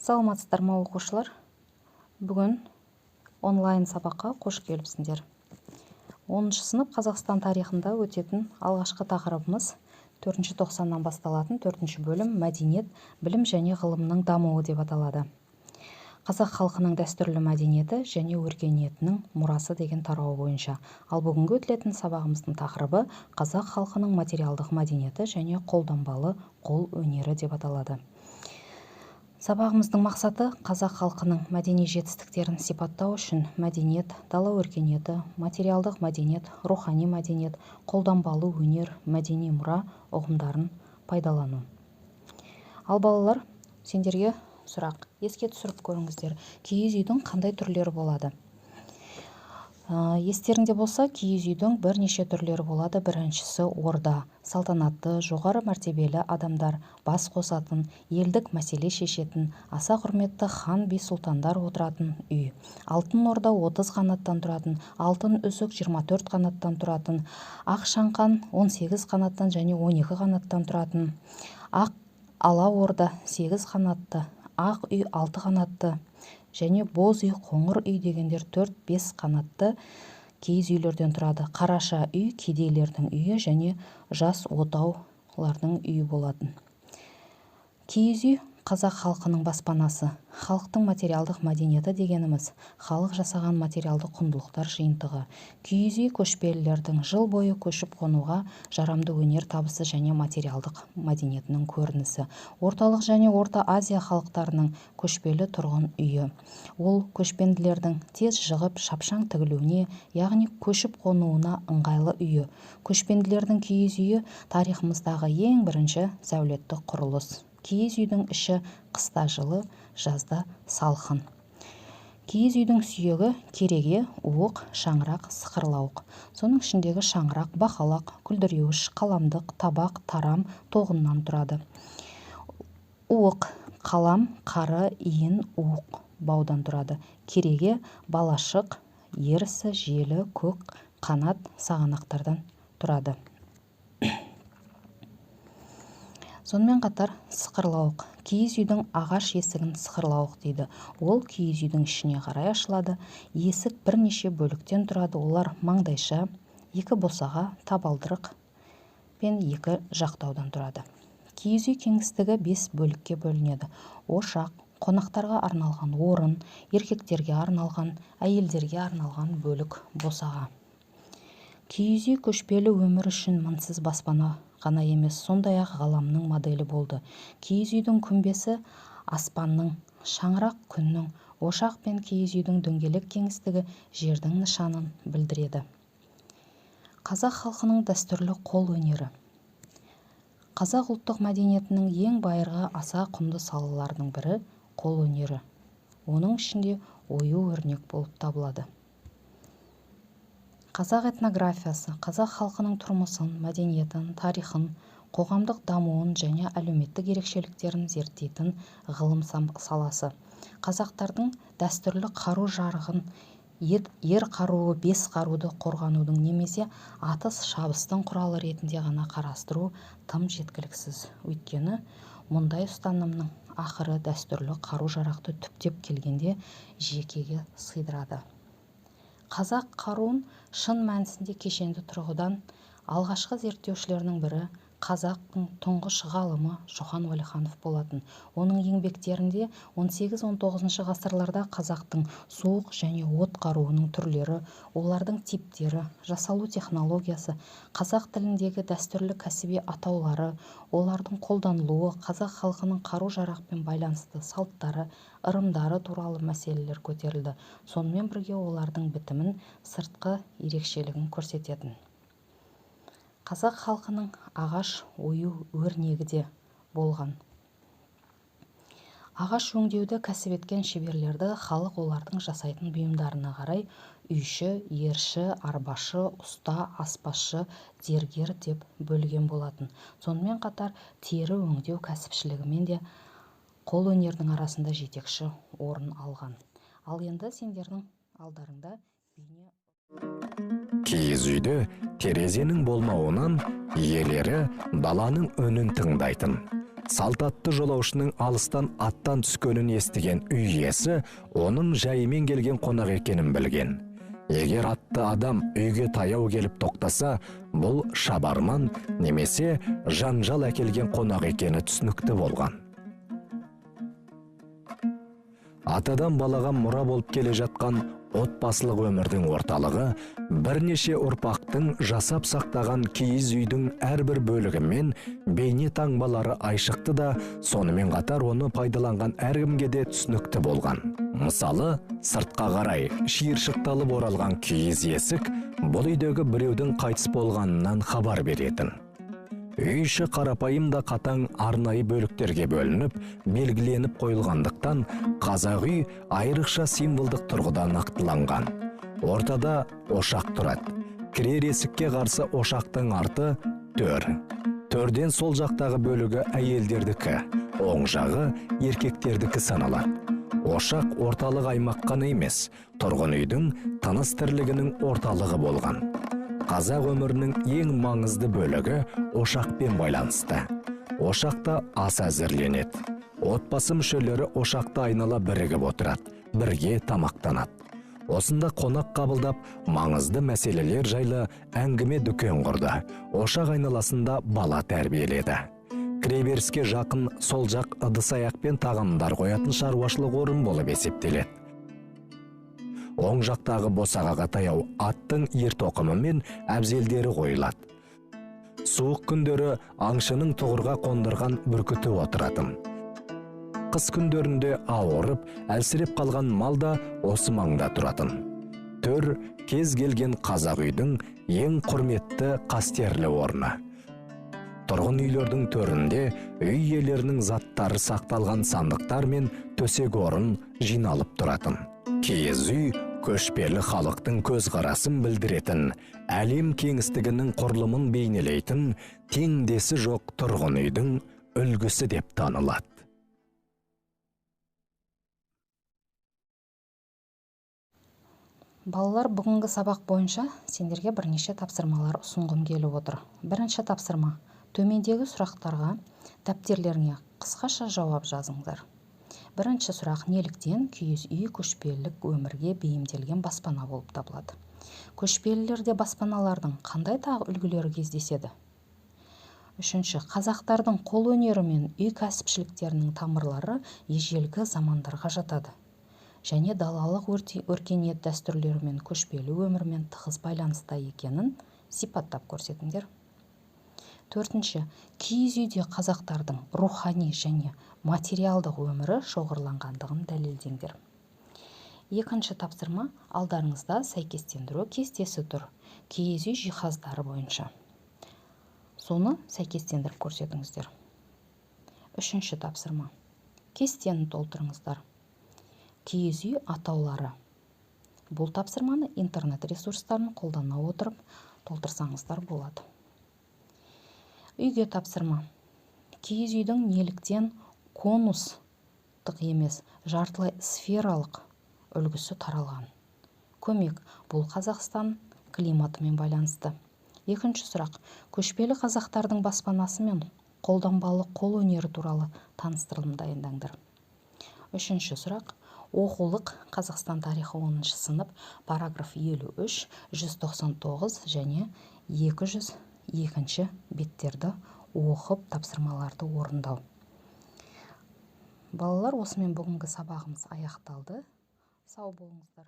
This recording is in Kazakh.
Саламатсыздар ма, оқушылар! Бүгін онлайн сабаққа қош келіпсіңдер. 10-сынып Қазақстан тарихында өтетін алғашқы тақырыбымыз төртінші тоқсаннан басталатын төртінші бөлім, «Мәдениет, білім және ғылымның дамуы» деп аталады. «Қазақ халқының дәстүрлі мәдениеті және өркениетінің мұрасы» деген тарауы бойынша. Ал бүгінгі өтілетін сабағымыздың тақырыбы «Қазақ халқының материалдық мәдениеті және қолданбалы қол өнері» деп аталады. Сабағымыздың мақсаты: қазақ халқының мәдени жетістіктерін сипаттау үшін мәдениет, дала өркениеті, материалдық мәдениет, рухани мәдениет, қолданбалы өнер, мәдени мұра ұғымдарын пайдалану. Ал, балалар, сендерге сұрақ. Еске түсіріп көріңіздер, киіз үйдің қандай түрлері болады? Естеріңде болса, киіз үйдің бірнеше түрлері болады. Біріншісі – орда. Салтанатты, жоғары мәртебелі адамдар бас қосатын, елдік мәселе шешетін, аса құрметті хан, би, сұлтандар отыратын үй. Алтын орда 30 қанаттан тұратын, алтын үзік 24 қанаттан тұратын, ақ шаңқан 18 қанаттан және 12 қанаттан тұратын, ақ ала орда 8 қанатты, ақ үй 6 қанатты және боз үй, қоңыр үй дегендер 4-5 қанатты киіз үйлерден тұрады. Қараша үй кедейлердің үйі және жас отаулардың үйі болатын. Киіз үй – қазақ халқының баспанасы. Халықтың материалдық мәдениеті дегеніміз – халық жасаған материалдық құндылықтар жиынтығы. Киіз үй – көшпелілердің жыл бойы көшіп-қонуға жарамды өнер табысы және материалдық мәдениетінің көрінісі. Орталық және Орта Азия халықтарының көшпелі тұрғын үйі. Ол көшпенділердің тез жығып, шапшаң тігілуіне, яғни көшіп-қонуына ыңғайлы үйі. Көшпенділердің киіз үйі – тарихымыздағы ең бірінші сәулетті құрылыс. Киіз үйдің іші қыста жылы, жазда салқын. Киіз үйдің сүйегі: кереге, уық, шаңырақ, сықырлауық. Соның ішіндегі шаңырақ бақалақ, күлдіреуіш, қаламдық, табақ, тарам, тоғыннан тұрады. Уық қалам, қары, иін, уық баудан тұрады. Кереге балашық, ерісі, желі, көк қанат, сағанақтардан тұрады. Сонымен қатар сықырлауық. Киіз үйдің ағаш есігін сықырлауық дейді. Ол киіз үйдің ішіне қарай ашылады. Есік бірнеше бөліктен тұрады. Олар маңдайша, екі босаға, табалдырық пен екі жақтаудан тұрады. Киіз үй кеңістігі бес бөлікке бөлінеді: ошақ, қонақтарға арналған орын, еркектерге арналған, әйелдерге арналған бөлік, босаға. Киіз үй көшпелі өмір үшін мінсіз баспана ғана емес, сондай-ақ ғаламның моделі болды. Киіз үйдің күмбезі аспанның, шаңырақ күннің, ошақ пен киіз үйдің дөңгелек кеңістігі жердің нышанын білдіреді. Қазақ халқының дәстүрлі қол өнері. Қазақ ұлттық мәдениетінің ең байырғы, аса құнды салаларының бірі – қол өнері, оның ішінде ою-өрнек болып табылады. Қазақ этнографиясы – қазақ халқының тұрмысын, мәдениетін, тарихын, қоғамдық дамуын және әлеуметтік ерекшеліктерін зерттейтін ғылым саласы. Қазақтардың дәстүрлі қару-жарағын ер қаруы, бес қаруды қорғанудың немесе атыс-шабыстың құралы ретінде ғана қарастыру тым жеткіліксіз. Өйткені мұндай ұстанымның ақыры дәстүрлі қару-жарақты түптеп келгенде жекеге сыйдырады. Қазақ қаруын шын мәнісінде кешенді тұрғыдан алғашқы зерттеушілердің бірі қазақтың тұңғыш ғалымы Шоқан Уәлиханов болатын. Оның еңбектерінде 18-19 ғасырларда қазақтың суық және от қаруының түрлері, олардың типтері, жасалу технологиясы, қазақ тіліндегі дәстүрлі кәсіби атаулары, олардың қолданылуы, қазақ халқының қару-жарақпен байланысты салттары, ырымдары туралы мәселелер көтерілді. Сонымен бірге олардың бітімін, сыртқы ерекшелігін көрсететін. Қазақ халқының ағаш ою-өрнегі де болған. Ағаш өңдеуді кәсіп еткен шеберлерді халық олардың жасайтын бұйымдарына қарай үйші, ерші, арбашы, ұста, аспазшы, зергер деп бөлген болатын. Сонымен қатар тері өңдеу кәсіпшілігімен де қолөнердің арасында жетекші орын алған. Ал енді сендердің алдарыңда бейне Киіз үйде терезенің болмауынан Иелері даланың үнін тыңдайтын. Салт атты жолаушының алыстан аттан түскенін естіген үй иесі оның жайымен келген қонақ екенін білген. Егер атты адам үйге таяу келіп тоқтаса, бұл шабарман немесе жанжал әкелген қонақ екені түсінікті болған. Атадан балаға мұра болып келе жатқан отбасылық өмірдің орталығы бірнеше ұрпақтың жасап сақтаған киіз үйдің әрбір бөлігімен бейне таңбалары айшықты да, сонымен қатар оны пайдаланған әркімге де түсінікті болған. Мысалы, сыртқа қарай шиыршықталып оралған киіз есік бұл үйдегі біреудің қайтыс болғанынан хабар беретін. Үй іші қарапайым да қатаң арнайы бөліктерге бөлініп, белгіленіп қойылғандықтан қазақ үй айрықша символдық тұрғыда нақтыланған. Ортада ошақ тұрады. Кірер есікке қарсы ошақтың арты төр. Төрден сол жақтағы бөлігі әйелдердікі, оң жағы еркектердікі саналады. Ошақ орталық аймақ қана емес, тұрғын үйдің тыныс тірлігінің орталығы болған. Қазақ өмірінің ең маңызды бөлігі ошақпен байланысты. Ошақта ас әзірленеді. Отбасы мүшелері ошақта айнала бірігіп отырады, бірге тамақтанады. Осында қонақ қабылдап, маңызды мәселелер жайлы әңгіме дүкен құрды. Ошақ айналасында бала тәрбиеледі. Кіреберіске жақын сол жақ ыдыс-аяқ пен тағамдар қоятын шаруашылық орын болып есептеледі. Оң жақтағы босағаға таяу аттың ер тоқымы мен әбзелдері қойылады. Суық күндері аңшының тұғырға қондырған бүркіті отыратын. Қыс күндерінде ауырып, әлсіреп қалған мал да осы маңда тұратын. Төр кез келген қазақ үйдің ең құрметті қастерлі орны. Тұрғын үйлердің төрінде үй иелерінің заттары сақталған сандықтар мен төсек орын жиналып тұратын. Киіз үй көшпелі халықтың көзқарасын білдіретін, әлем кеңістігінің құрылымын бейнелейтін теңдесі жоқ тұрғын үйдің үлгісі деп танылады. Балалар, бүгінгі сабақ бойынша сендерге бірнеше тапсырмалар ұсынғым келіп отыр. Бірінші тапсырма. Төмендегі сұрақтарға дәптерлеріңе қысқаша жауап жазыңдар. Бірінші сұрақ: неліктен киіз үй көшпелілік өмірге бейімделген баспана болып табылады? Көшпелілерде баспаналардың қандай тағы үлгілері кездеседі? Үшінші, қазақтардың қол өнері мен үй кәсіпшіліктерінің тамырлары ежелгі замандарға жатады және далалық өркениет дәстүрлерімен көшпелі өмірмен тығыз байланыста екенін сипаттап көрсетіңдер. Төртінші, киіз үйде қазақтардың рухани және материалдық өмірі шоғырланғандығын дәлелдеңдер. Екінші тапсырма: алдарыңызда сәйкестендіру кестесі тұр. Киіз үй жиһаздары бойынша. Соны сәйкестендіріп көрсетіңіздер. Үшінші тапсырма. Кестені толтырыңыздар. Киіз үй атаулары. Бұл тапсырманы интернет ресурстарын қолдана отырып толтырсаңыздар болады. Үйге тапсырма. Киіз үйдің неліктен конустық емес, жартылай сфералық үлгісі таралған? Көмек. Бұл Қазақстан климатымен байланысты. Екінші сұрақ. Көшпелі қазақтардың баспанасы мен қолданбалы қол өнері туралы таныстырылым дайындаңдар. Үшінші сұрақ. Оқулық Қазақстан тарихы 10 сынып, параграф 53, 199 және 202 беттерді оқып тапсырмаларды орындау. Балалар, осымен бүгінгі сабағымыз аяқталды. Сау болыңыздар.